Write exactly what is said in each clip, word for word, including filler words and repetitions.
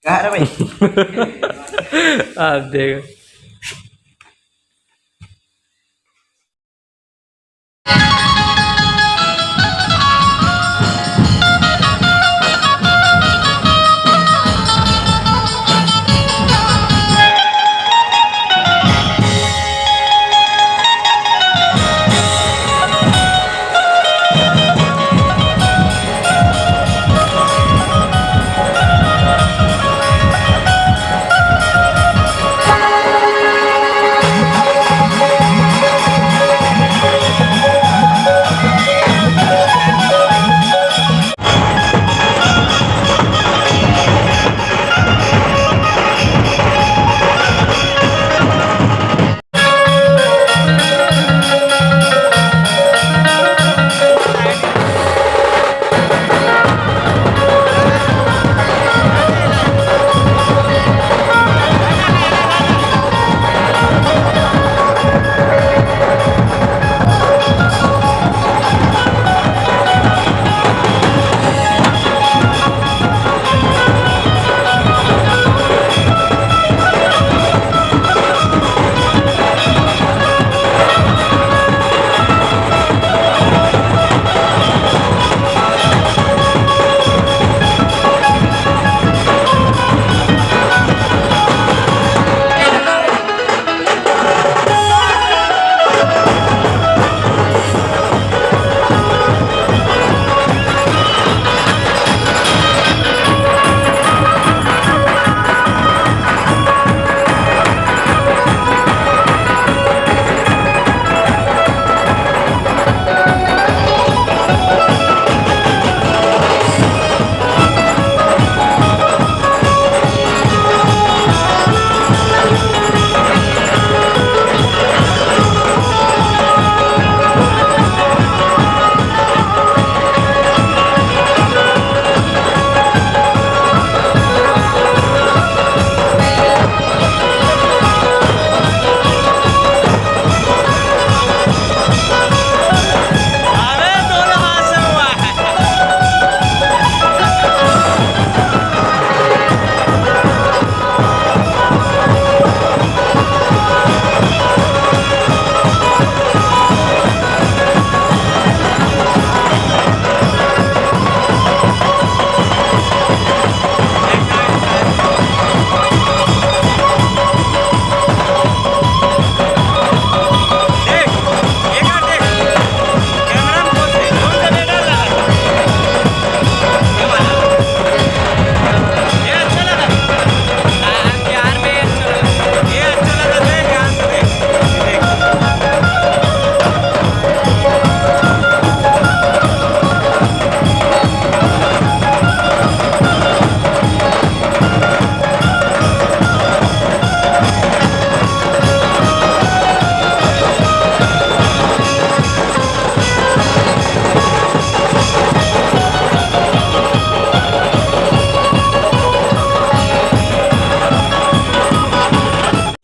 कहाँ रे भाई? आप देखो।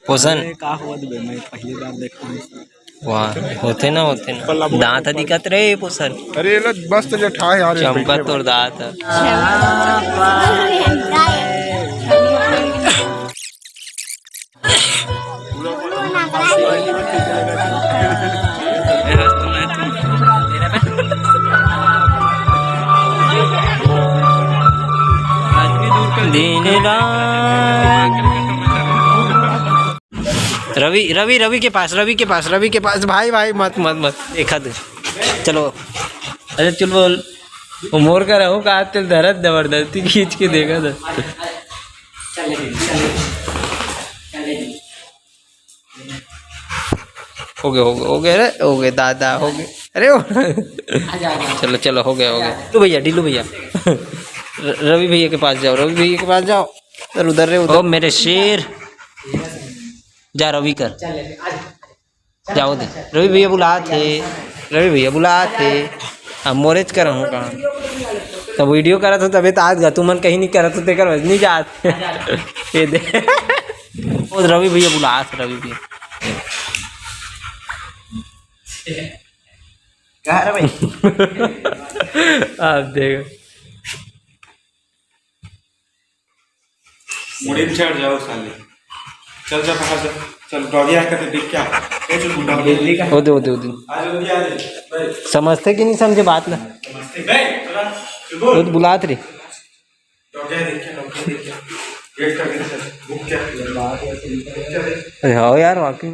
पोसन। अरे, का होवत बे? मैं पहली बार देखता हूँ। वाह, होथे ना, होथे ना। दांत ह दिखत रहे, पोसन। अरे, एला मस्त जो ठा यार, चमकत तोर दांत ह। दिन रात। रवि, रवि, रवि के पास, रवि के पास, रवि के पास, भाई, भाई, मत, मत, मत, देखा दे। चलो। अरे चुल बोल, वो मोर का रहू का, तेल धरत जबरदस्ती खींच के देखा था। हो गए, हो गए, हो गए रे, हो गए दादा, हो गए। अरे हो। चलो, चलो, हो गया, हो गया। ढीलू भैया, ढीलू भैया। र-, रवि भैया के पास जाओ, रवि भैया के पास जाओ। सर, उधर रे, उधर। ओ मेरे शेर, जा रवि कर, जाओ दे। रवि भैया बुलात हे, रवि भैया बुलात हे। अब मोरेच करहूँ कहाँ? तो वीडियो करत हो तबे तो आज गा, तुमन कहीं नहीं करत हो तेकर वजह नहीं जात। ये दे। ओ रवि भैया बुलात हे, रवि भैया। कहाँ रे भाई? आप देखो। मुड़ी में चढ़ जाओ साले। चल, चल, पकड़, चल। चल, डॉगी आ करके देख क्या? ए, चल, डॉगी। दिल्ली का। वो दे, वो दे, वो दे। आ, जल्दी आ जा। भाई। समझते कि नहीं समझे बात ला? समझते। बे, चला, चल, बोल। वो तो बुलात रही। डॉगी आ, देख क्या, डॉगी देख क्या? गेट का गेट से। भूख क्या? क्या दे? अरे हाँ यार, वाकई।